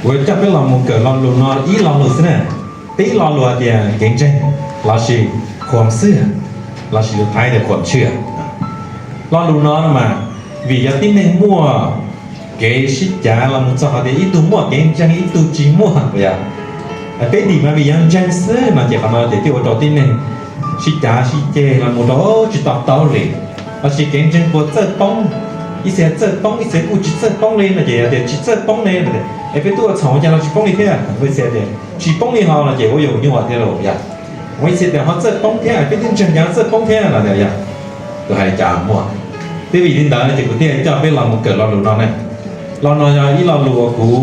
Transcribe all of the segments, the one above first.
Kuv coj peb los mus kawm lo lus no ib lo lus xwb na. Peb lo lus tias kev ntseeg, lossis khuam xwj, lossis lus Thaib tias khuam tswj. Lo lus no mas vim yog tib neeg muaj kev sib cav los mus txog qhov tias ib tug muaj kev ntseeg ib tug tsis muaj. Peb dim mas vim yog ntseeg xwb no ces qhov no ces thiaj ua rau tib neeg sib cav sib ceg los mus rau tsis to taub li. Lossis kev ntseeg puas txawj poob, ib txhia txawj poob ib txhia kuj tsis txawj poob li no ces yog tias tsis txawj poob ne, es peb tuaj ua txhaum cas los tsis poob li thiab. Ib txhia tias tsis poob li ho no ces ua yuam nyuaj thiab los yog, ua ib txhia tias ho txawj poob thiab, peb twb ntseeg cas ho txawj poob thiab no yog tus hais li cas muaj. Twb vim li ntawd no ces kuv thiaj coj peb los mus kawm lo lus no ne. Lo no yog ib lo lus uas kuv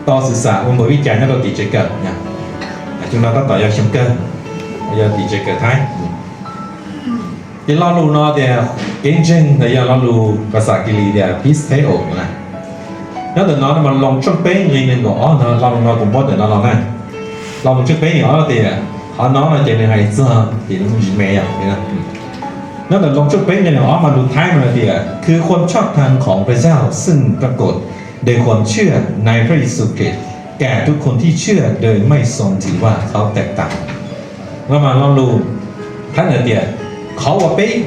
tau xwm xam ua npaum li cas nyob rau tim tsev kawm, xyoo no tab tom yog xyoo kawg, yog tim tsev kawm Thaib. Ces lo lus no tias kev ntseeg ntawd yog lo lus phas xas Kilis tias pisteo na. Nyob ntawm no mas Loos tshooj peb nqe nees nkaum ob ntawd, lo lus no kuv muab ntawm no los na. Loos tshooj peb nqe ob tias, qhov no no ces nws hais txog ces nws me yog, nyob ntawm Loos tshooj peb nqe nees nkaum ob mas lus Thaib mas tias คือความชอบธรรมของพระเจ้าซึ่งปรากฏโดยความเชื่อในพระเยซูคริสต์แก่ทุกคนที่เชื่อโดยไม่ทรงถือว่าเขาแตกต่าง Mas lo lus Thaib ntawd tias, qhov uas peb,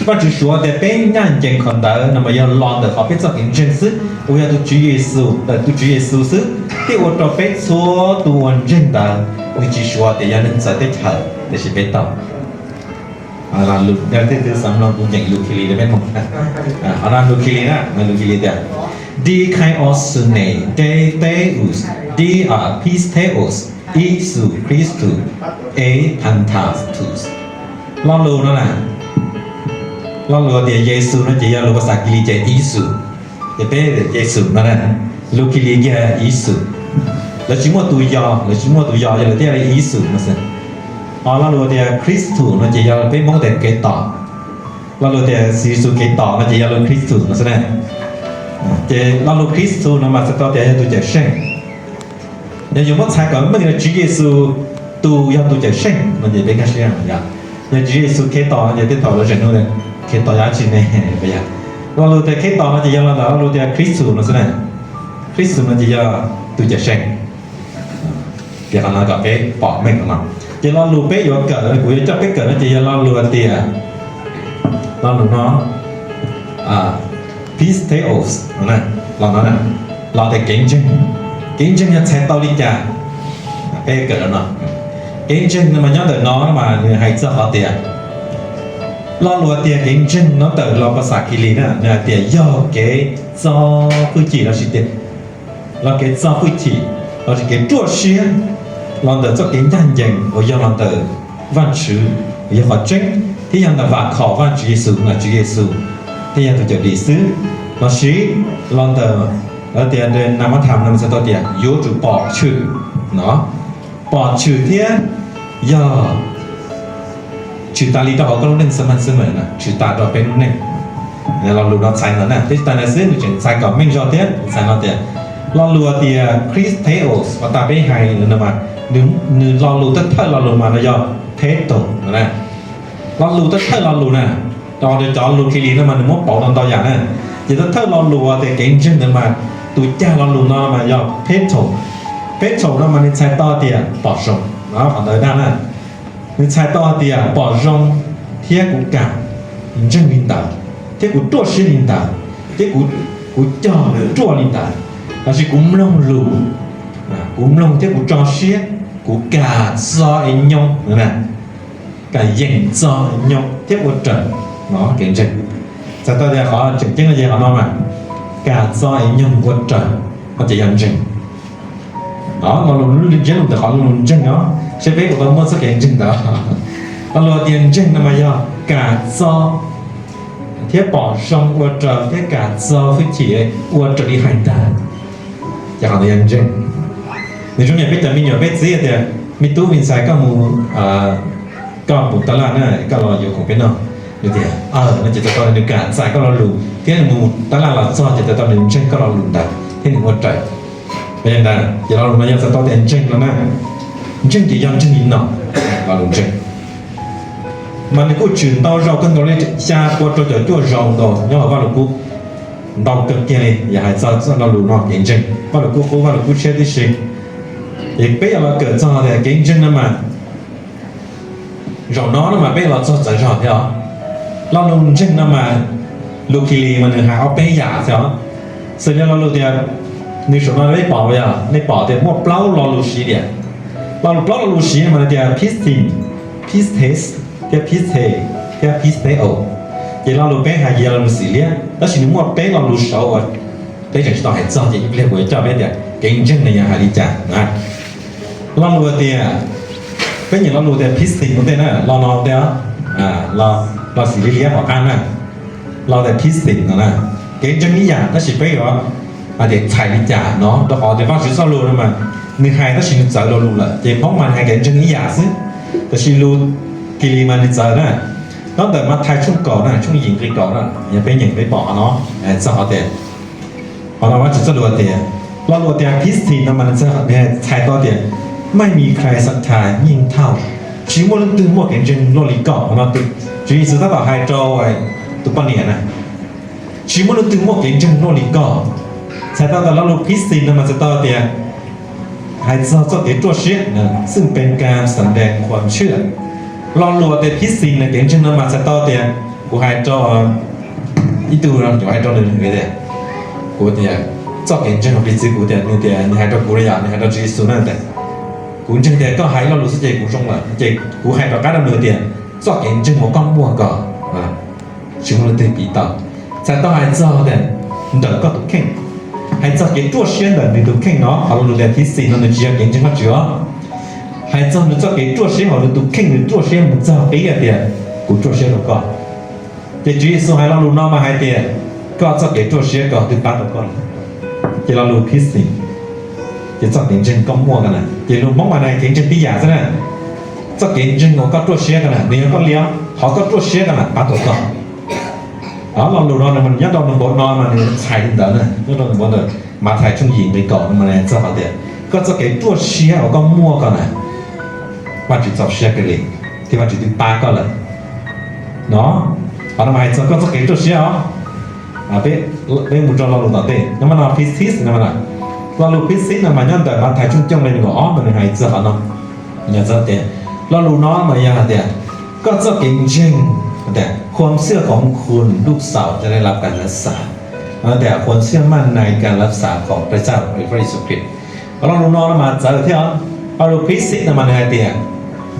Vajtswv suav tias peb ncaj ncees qhov ntawd no mas yog los ntawm qhov peb txoj kev ntseeg xwb, uas yog tus Tswv Yexus, ntawm tus Tswv Yexus xwb thiaj ua rau peb txhua tus uas ntseeg ntawd, nws tsis suav tias yog neeg txawv teb chaws tiam sis peb tau. Tej tus xav mloog kuv nyeem lus Kilis, qhov no lus Kilis na, lus Kilis tias, dikaiosune teteus, dia pisteos, Ixus Kristus, e pantatus. Lo lus no na, lo lus tias Yexus no ces yog lus phas xas Kilis ces Ixus, ces peb Yexus no na, lus Kilis kiag Ixus. Lawv tsis muaj tus yog, lawv tsis muaj tus yog, yog lawv thiaj li Ixus no xwb. Ho lo lus tias Kristus no ces yog peb Hmoob tias Kev Tos. Lo lus tias Yexus Kev Tos no ces yog lus Kristus no xwb na. Ces lo lus Kristus no mas txhais tau tias yog tus Cawmseej. Yog yus muab txhais kom meej yog Tswv Yexus tus yog tus Cawmseej no ces peb nkag siab yog, yog Tswv Yexus Kev Tos no ces tej thaum lawv tseem nug tias Kev Tos yog dab tsi ne, yog. Lo lus tias Kev Tos no ces yog los ntawm lo lus tias Kristus no xwb na. Kristus no ces yog tus Cawmseej. Ces qhov no kom peb pom meej no. Ces lo lus peb yuav kawm, kuv yuav coj peb kawm no ces yog lo lus tias, lo lus no, pisteos, los no, los tias kev ntseeg. Kev ntseeg yog txhais tau li cas? Peb kawm no, kev ntseeg no mas nyob ntawm no mas nws hais txog qhov tias, lo lus tias kev ntseeg no ntawm lo phas xas Kilis na nws hais tias yog kev txo hwj chim lossis tias, los kev txo hwj chim lossis kev ruaj siab los ntawm txoj kev ncaj ncees uas yog los ntawm Vajtswv uas yog qhov tseeb thiab yog ntawm vam khom Vajtswv Yexus, Tswv Yexus thiaj yog tus cawm dim xwb, lossis los ntawm, lawv tias na mab tham no txhais tau tias yuav tsum pom tshwm no, pom tshwm thiab yog tshwm tas li rau hauv koj lub neej xwb mas xwb mas tshwm tas rau peb lub neej. Lo lus no txhais no na, twb tsis tas ntawd xwb nws tseem txhais kom meej zog thiab txhais no tias, lo lus tias Christeos uas tas peb hais no mas, nws lo lus thawj thawj lo lus mas no yog petos no na. Lo lus thawj thawj lo lus na, rau cov lus Kilis no mas nws muab pauv tau ntau yam na. Ces thawj thawj lo lus tias kev ntseeg ntawd mas tus cag lo lus no mas yog petos. Petos no mas nws txhais tau tias pom zoo, qhov ntawd dag na. Nws txhais tau hais tias pom zoo thiab kuv kam ntseeg li ntawd, thiab kuv ruaj siab li ntawd, thiab kuv cog ruaj li ntawd, lossis kuv mloog lus, kuv mloog thiab kuv tso siab, kuv kam txo es nyoo, kam yeem txo nyoo thiab ua raws no kev ntseeg. Txhais tau tias qhov tseem ceeb no ces qhov no mas, kam txo es nyoog ua raws, no ces yog ntseeg. No lo lus ntsiab lus ntawm qhov lo lus ntseeg no, seb peb puas tau muaj txoj kev ntseeg ntawd. Lo lus tias ntseeg no mas yog kam txo thiab pom zoo ua raws thiab kam txo hwj chim ua raws li hais ntag. Ces qhov ntawd yog ntseeg. Nws zoo yam peb cov me nyuam peb txib tias, me tub me ntxhais koj mus, koj mus tab laj na, koj los yuav khoom peb noj. Nws tias, aws, no ces txhais tau nws kam txais koj lo lus thiab nws mus tab laj los txog ces txhais tau nws ntseeg koj lo lus ntawd thiab nws ua raws. Yog li ntawd ces lo lus no yog txhais tau tias ntseeg no na. Ntseeg ces yog ntseeg li no, lo lus ntseeg. Mas nws kuj tshwm ntau zaus kawg nkaus li, xya pua rau caum cuaj zaus nkaus nyob hauv Vaj Lug Kub. ntau kawg kiag li yog hais txog txoj lo lus no kev ntseeg. Vaj Lus Kub qub, Vaj Lus Kub tshiab tib si. Ces peb yuav los kawm txog tias kev ntseeg no mas zaum no no mas peb los txog txawv zog thiab os. Lo lus ntseeg no mas lus Kilis mas nws hais ob peb yam xwb os. Xws li lo lus tias, nws saum no nej pom, yog nej pom tias muaj plaub lo lus siv tias, lo lus plaub lo lus siv mas tias pistin, pistis, thiab piste, thiab pisteo. Ces lo lus peb hais ces yog lo lus Xiliab, tab sis nws muaj peb lo lus saud uas peb tseem tsis tau hais txog, ces ib pliag kuv yuav coj peb tias kev ntseeg no yog hais li cas na. Lo lus tias, peb nyeem lo lus tias pistin ua ntej na, lo no ua ntej, lo Xiliab hauv qab na, lo tias pistin no na, kev ntseeg ib yam tab sis peb yuav hais tias txhais li cas no, rau qhov tias Vajtswv txoj lus no mas nws hais tab sis nws txawv lo lus lawm, ces Hmoob mas nws hais kev ntseeg ib yam xwb, tab sis lus Kilis mas nws txawv na. Nyob ntawm Mathais tshooj kaum na, tshooj yim nqe kaum na, yog peb nyeem peb pom qhov no, txog qhov tias, qhov no Vajtswv txoj lus tias, lo lus tias pistin no mas nws txhais tau tias ไม่มีใครศรัทธายิ่งเท่า, tsis muaj leej twg muaj kev ntseeg luaj li koj. Qhov no Tswv Yexus tab tom hais rau tus poj niam na, tsis muaj leej twg muaj kev ntseeg luaj li koj. Txhais tau tias lo lus pistin no mas txhais tau tias hais txog txoj kev ruaj siab, xwb pes kas xas ntees khuam tshwj. Lo lus tias pistin no kev ntseeg no mas txhais tau tias, kuv hais rau ib tug no, kuv hais rau nws tias, kuv tias txoj kev ntseeg no piv txwv kuv tias, nws tias nws hais rau kuv li yom, nws hais rau Tswv Yexus na tias, kuv ntseeg tias koj hais lo lus xwb ces kuv zoo lawm, ces kuv hais rov qab rau nws tias txoj kev ntseeg uas koj muaj ko tsis muaj leej twg piv tau. Txhais tau hais txog tias ntawm koj tus kheej, hais txog kev ruaj siab ntawm nws tus kheej no. Qhov lo lus tias pistin no nws tsis yog kev ntseeg Vajtswv os, hais txog nws txoj kev ruaj siab hauv nws tus kheej, nws ruaj siab mus txog qib tias kuv ruaj siab rau koj. Ces Tswv Yexus hais lo lus no mas hais tias koj txoj kev ruaj siab ko twb pab tau koj lawm. Ces lo lus pistin, ces txoj kev ntseeg koj muaj ko na, ces lus Hmoob mas hais kev ntseeg tib yam xwb na. Txoj kev ntseeg uas koj ruaj siab ko na nws yog koj li os, qhov koj ruaj siab ko na pab tau koj. Lo lus no nws nyob rau nws npaum no mas nws txhais li ntawd na, nyob rau nws npaum ntawd. Mathais tshooj yim nqe kaum no mas txog hais tias koj txoj kev ruaj siab uas koj muaj ko na, Vajtswv txaus siab kawg li, thiab Vajtswv twb pab koj lawm no. Qhov no mas hais txog koj txoj kev ruaj siab os. Peb mus rau lo lus tom ntej no mas no pistis no, lo lus pistis no mas nyob ntawm Mathais tshooj cuaj nqe nees nkaum ob mas nws hais txog qhov no. Yog txog tias lo lus no mas yog hais tias koj txoj kev ntseeg, tias ความเชื่อของคุณลูกสาวจะได้รับการรักษา, tias ความเชื่อมั่นในการรักษาของพระเจ้าหรือพระเยซูคริสต์. Qhov lo lus no mas txawv thiab. Lo lus pistis no mas nws hais tias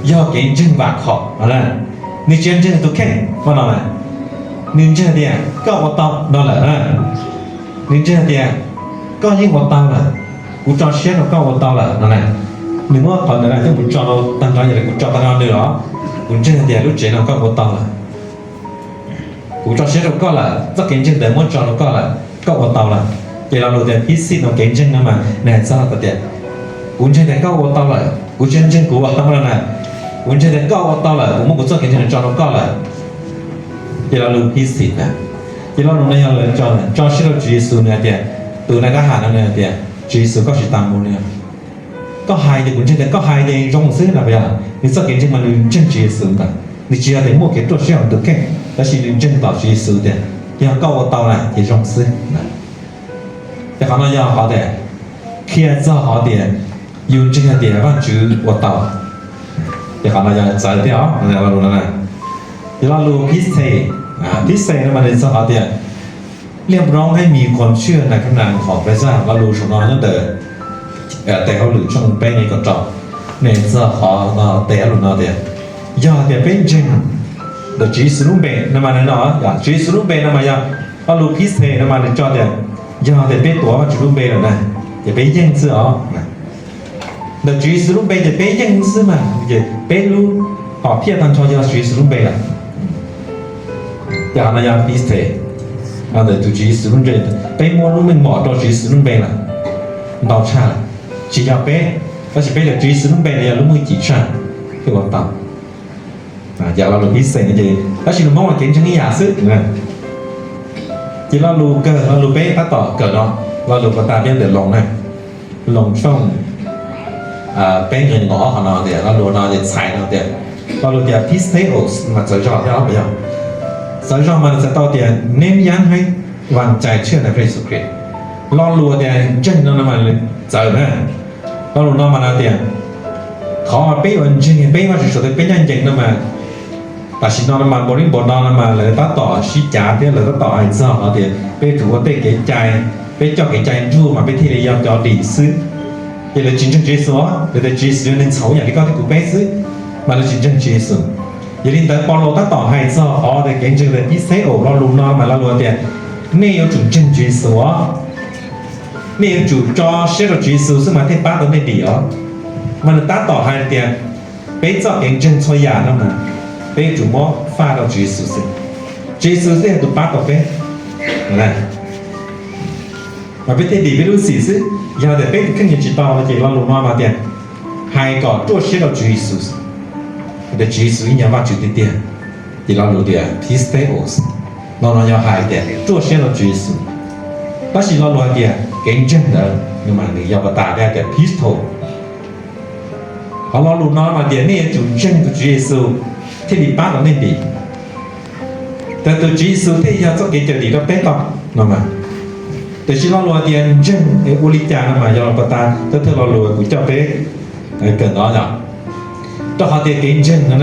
yog kev ntseeg vam khom, nws tsis yog ntseeg tus kheej no, nws ntseeg tias koj ua tau no lawm, nws ntseeg tias koj yeej ua tau lawm, kuv tso siab rau koj ua tau lawm no na. Nws muab qhov ntawd coj mus tso rau tag nrho, yog li kuv tso tag nrho nws los, kuv ntseeg tias lub tsev no koj ua tau lawm, kuv tso siab rau koj lawm, txoj kev ntseeg ntawd muab tso rau koj lawm, koj ua tau lawm. Ces lo lus tias pistis no kev ntseeg no mas nws hais txog tias kuv ntseeg tias koj ua tau lawm, kuv tsis ntseeg kuv ua tau no na, kuv ntseeg tias koj ua tau lawm, kuv muab kuv txoj kev ntseeg no tso rau koj lawm. Ces lo lus pistis na, ces lo lus no yog lawv tso siab rau Tswv Yexus, nws hais tias, tus naj kab ham no nws hais tias Tswv Yexus koj tsis tas mus li, koj hais ces kuv ntseeg tias koj hais ces zoo xwb no puas yog? Nws txoj kev ntseeg mas nws ntseeg Tswv Yexus ntawd, nws tsis yog tias muaj kev ruaj siab hauv tus kheej, tab sis nws ntseeg tom Tswv Yexus tias yog koj ua tau lawm ces zoo xwb. Ces qhov no yog qhov tias qhia txog qhov tias yus ntseeg hais tias Vajtswv ua tau. Ces qhov no yog txawv thiab os. Ces lo lus pistis, pistis no mas nws txog qhov tias เรียกร้องให้มีความเชื่อในพระนามของพระเจ้า. Lo lus saum no nyob ntawm Tes Hauj Lwm tshooj peb nqe kaum rau, nws txog qhov no, tes hauj lwm no tias yog tias peb ntseeg ntawm Tswv Yexus lub npe no mas no, Tswv Yexus lub npe no mas yog, lo lus pistis no mas nws tso tias yog tias peb tuav Vajtswv lub npe lawm na, ces peb yeej xwb os. Ntawm Tswv Yexus lub npe ces peb yeej xwb mas, ces peb lub hom phiaj tag nrho yog Tswv Yexus lub npe lawm. Ces qhov no yog pistis, ntawm tus Tswv Yexus lub npe, peb muab lub meej mom rau Tswv Yexus lub npe lawm, ntau tshaj lawm. Tsis yog peb, tab sis peb ntawm Tswv Yexus lub npe no yog lub meej cim tshaj thiaj ua tau. Ces lo lus pistis ces, tab sis lus Hmoob mas kev ntseeg ib yam xwb. Ces lo lus kawg, lo lus peb tab tom kawm no, lo lus puag ta peb ntawm Loos na, Loos tshooj peb nqe nees nkaum ob, qhov no tias lo lus no ces txhais no tias, lo lus tias pisteos mas txawv zog thiab os, yog txawv zog mas nws txhais tau tias neb yab heeb, Vam cai tshaj ntawm Yexus Khetos. Lo lus tias ntseeg no no mas txawv na. Lo lus no mas no tias qhov peb yuav ntseeg peb Vajtswv suav tias peb ncaj ncees no mas, tam sim no no mas npaum li npaum no no mas lawv tab tom sib cav thiab lawv tab tom hais txog qhov tias peb yuav tsum ua tej kev cai, peb coj kev cai nruj mas peb thiaj li yog cov dim xwb. Ces lawv tsis ntseeg Tswv Yexus, lawv tias Tswv Yexus yog neeg txhaum ib yam li koj thiab kuv peb xwb, mas lawv tsis ntseeg Tswv Yexus. Yog li ntawd Paulus tab tom hais txog qhov tias kev ntseeg tias pisteuo, lo lus no mas lo lus tias nej yuav tsum ntseeg Tswv Yexus os, nej yuav tsum tso siab rau Tswv Yexus xwb mas thiaj pab tau nej dim os. Mas nws tab tom hais tias peb txoj kev ntseeg txhua yam no mas peb yuav tsum muab faj rau Tswv Yexus xwb, Tswv Yexus thiaj yog tus pab tau peb. Mas peb thiaj dim peb lub txim xwb. Yog tias peb tus kheej nyiam tsis tau no ces lo lus no mas tias hais kom ruaj siab rau Tswv Yexus, tias Tswv Yexus ib nyuag Vajtswv tiag tiag. Ces lo lus tias pisteuo no no yog hais tias ruaj siab rau Tswv Yexus. Tab sis lo lus hais tias kev ntseeg ntawd nws mas nws yog pas tas thiab tias pisteuo. Qhov lo lus no mas tias nej yuav tsum ntseeg tus Tswv Yexus thiaj li pab tau nej dim. Tias tus Tswv Yexus thiaj yog txoj kev cawm dim rau peb tau no mas. Tiam sis lo lus hais tias ntseeg es ua li cas no mas yog pas tas thawj thawj lo lus kuv coj peb kawm ntawv yom. Rau qhov tias kev ntseeg no,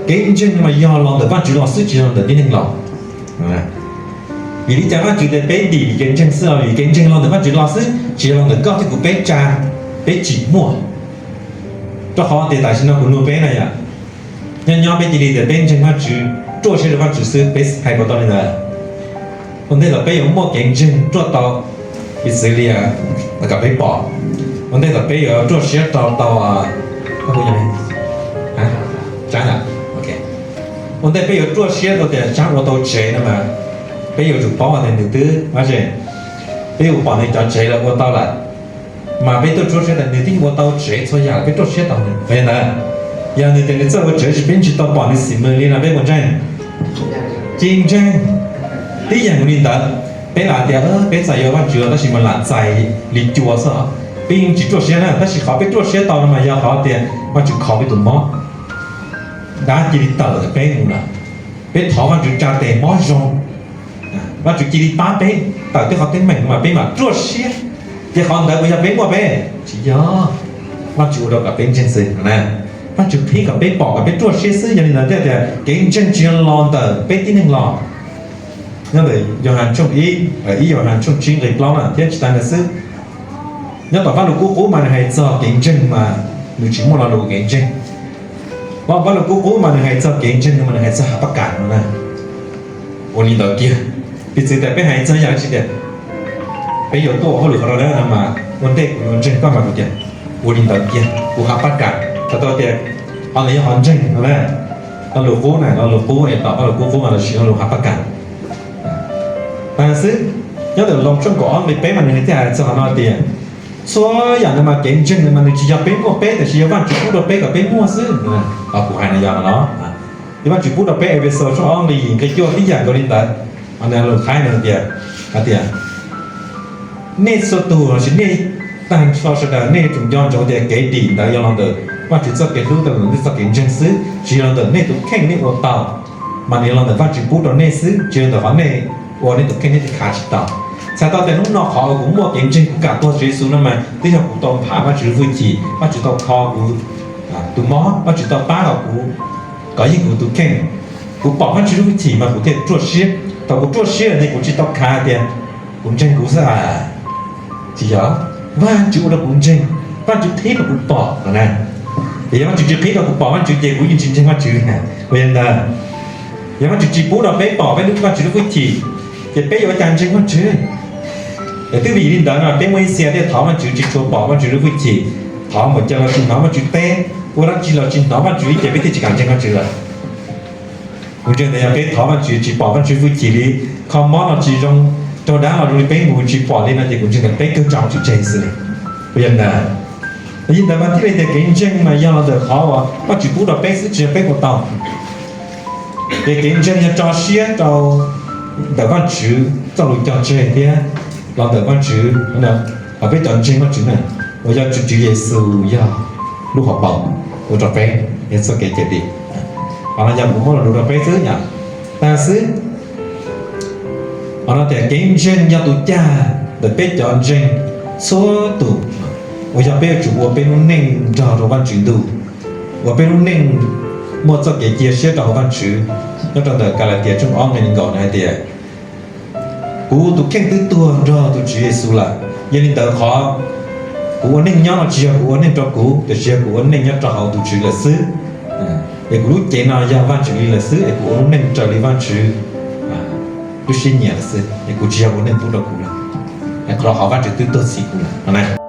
kev ntseeg mas yog los ntawm Vajtswv los xwb tsis yog los ntawm tib neeg los. Vim li cas Vajtswv tias peb dim vim kev ntseeg xwb, vim kev ntseeg los ntawm Vajtswv los xwb tsis yog los ntawm koj thiab kuv peb tsa, peb tsim muaj. Rau qhov tias tam sim no kuv nug peb na yom, nyob nyob peb cia li tias peb ntseeg Vajtswv, ruaj siab rau Vajtswv xwb, peb hais puas tau li ntawd? Ua ntej thaum peb yuav muaj kev ntseeg ruaj tau, piv txwv li kom peb pom, ua ntej thaum peb yuav ruaj siab rau tau, ua ntej peb yuav ruaj siab rau tias Tsaab ua tau tsev no mas, peb yuav tsum paub tias nws twb, peb yuav pom nws cov tsev los ua tau lawm, mas peb tuaj ruaj siab tias nws twb ua tau tsev txhua yam, peb ruaj siab tau nws. Yog ntawd, yog nws tias nws txawj ua tsev tab sis peb tsis tau pom nws xim mws li no peb puas ntseeg? Tsis ntseeg. Tib yam li ntawd, peb lam tias peb txais yuav Vajtswv tab sis mas lam txais li cua xwb, peb yeej tsis ruaj siab na. Tab sis qhov peb ruaj siab tau no mas yog qhov tias Vajtswv kho peb tus mob, dab cia li tawm ntawm peb mus lawm, peb thov Vajtswv tsa tes mob zoo, Vajtswv cia li pab peb tawm tej qhov teeb meem no mas peb mam ruaj siab. Ces qhov ntawd puas yog peb muaj peb? Tsis yog. Vajtswv ua rau kom peb ntseeg xwb na. Vajtswv qhib kom peb pom kom peb ruaj siab xwb. Yog li ntawd thiaj tias kev ntseeg tsis yog los ntawm peb tib neeg los. Nyob ntawm Yauhas tshooj ib, ib Yauhas tshooj tsib nqe plaub na thiab tsis tas ntawd xwb. Nyob tom Vaj Lug Kub qub mas nws hais txog kev ntseeg mas nws tsis muaj lo lus kev ntseeg. Vaj Lug Kub qub mas nws hais txog kev ntseeg mas nws hais txog hav pab kam no na. Ua li ntawd kiag, piv txwv tias peb hais txog yam dab tsi tias peb yuav tuaj ua hauj lwm qhov no na mas ua ntej kuv yuav ntseeg koj mas kuv tias ua li ntawd kiag kuv hav pab kam. Txhais tau tias qhov ntawd yog qhov ntseeg no na. Lo lus qub na, lo lus qub es tom Vaj Lug Kub qub mas los sis lo lus hav pab kam. Tag xwb, nyob ntawm Loos tshooj kaum ob nqe peb mas nws thiaj hais txog qhov no tias txhua yam ntawd mas kev ntseeg ntawd mas nws tsis yog peb muaj peb, tiam sis yog Vajtswv pub rau peb kom peb muaj xwb. Qhov kuv hais no yog no, yog Vajtswv pub rau peb. Efexus tshooj ob nqe yim nqe cuaj tib yam nkaus li ntawd. Lus Thaib nws tias, hais tias nej txhua tus los sis nej tag nrho sawv daws nej yuav tsum nco ntsoov tias kev dim ntawd yog los ntawm Vajtswv txoj kev hlub, los ntawm nej txoj kev ntseeg xwb, tsis yog los ntawm nej tus kheej nej ua tau, mas nws yog los ntawm Vajtswv pub rau nej xwb, tsis yog ntawm qhov nej ua nej tus kheej nej thiaj khav tsis tau. Txhais tau tias hnub no qhov uas kuv muaj kev ntseeg kuv kam tuag Tswv Yexus no mas twb yog kuv tau nphav Vajtswv lub hwj chim, Vajtswv tau kho kuv tus mob, Vajtswv tau pab tau kuv kom yeej kuv tus kheej. Kuv pom Vajtswv lub hwj chim mas kuv thiaj ruaj siab. Thaum kuv ruaj siab lawm ne kuv tsis tau khav tias kuv ntseeg kuv xwb a. Tsis yog, Vajtswv ua rau kuv ntseeg, Vajtswv qhib rau kuv pom no na. Ces yog Vajtswv tsis qhib rau kuv pom Vajtswv ces kuv yeej tsis ntseeg Vajtswv na. Ua li ntawd, yog Vajtswv tsis pub rau peb pom peb lub Vajtswv lub hwj chim, ces peb yuav ua cas ntseeg Vajtswv? Es twb vim li ntawd no peb muaj ib txhia thiaj thov Vajtswv tsis tshua pom Vajtswv lub hwj chim, thov npaum cas los tsis hnov Vajtswv teb, ua dab tsi los tsis hnov Vajtswv ces peb thiaj tsis kam ntseeg Vajtswv lawm. Kuv ntseeg tias yog peb thov Vajtswv tsis pom Vajtswv hwj chim li, kho mob los tsis zoo, raug dab los zoo li peb mus tsis pom li no ces kuv ntseeg tias peb kawg tso Vajtswv tseg xwb li. Puas yog ntawd? Yog li ntawd mas thiaj li tias kev ntseeg mas yog los ntawm qhov uas Vajtswv pub rau peb xwb tsis yog peb ua tau. Ces kev ntseeg yog tso siab rau ntawm Vajtswv txoj lus cog tseg thiab los ntawm Vajtswv, qhov peb cov ntseeg Vajtswv na, uas yog Tswv Yexus yog lub hauv paus ua rau peb yog txoj kev cawm dim. Qhov no yog kuv muab los lus rau peb xwb yom. Tag xwb. Qhov no tias kev ntseeg yog tus cag ntawm peb cov ntseeg txhua tus uas yog peb yuav tsum ua peb lub neej nrog rau Vajtswv ntuj, uas peb lub neej muaj txoj kev cia siab rau hauv Vajtswv. Nyob rau ntawm Kalatias tshooj ob nqe nees nkaum hais tias, kuv tus kheej twb tuag nrog tus Tswv Yexus lawm, yog li ntawd qhov kuv ua neej nyob no tsis yog kuv ua neej rau kuv, tiam sis yog kuv ua neej nyob rau hauv tus Tswv lawm xwb. Es kuv lub cev no yog Vajtswv li lawm xwb, es kuv ua lub neej raws li Vajtswv lub siab nyiam lawm xwb, es kuv tsis yog ua neej pub rau kuv lawm, rau qhov Vajtswv twb tuag txhiv kuv lawm.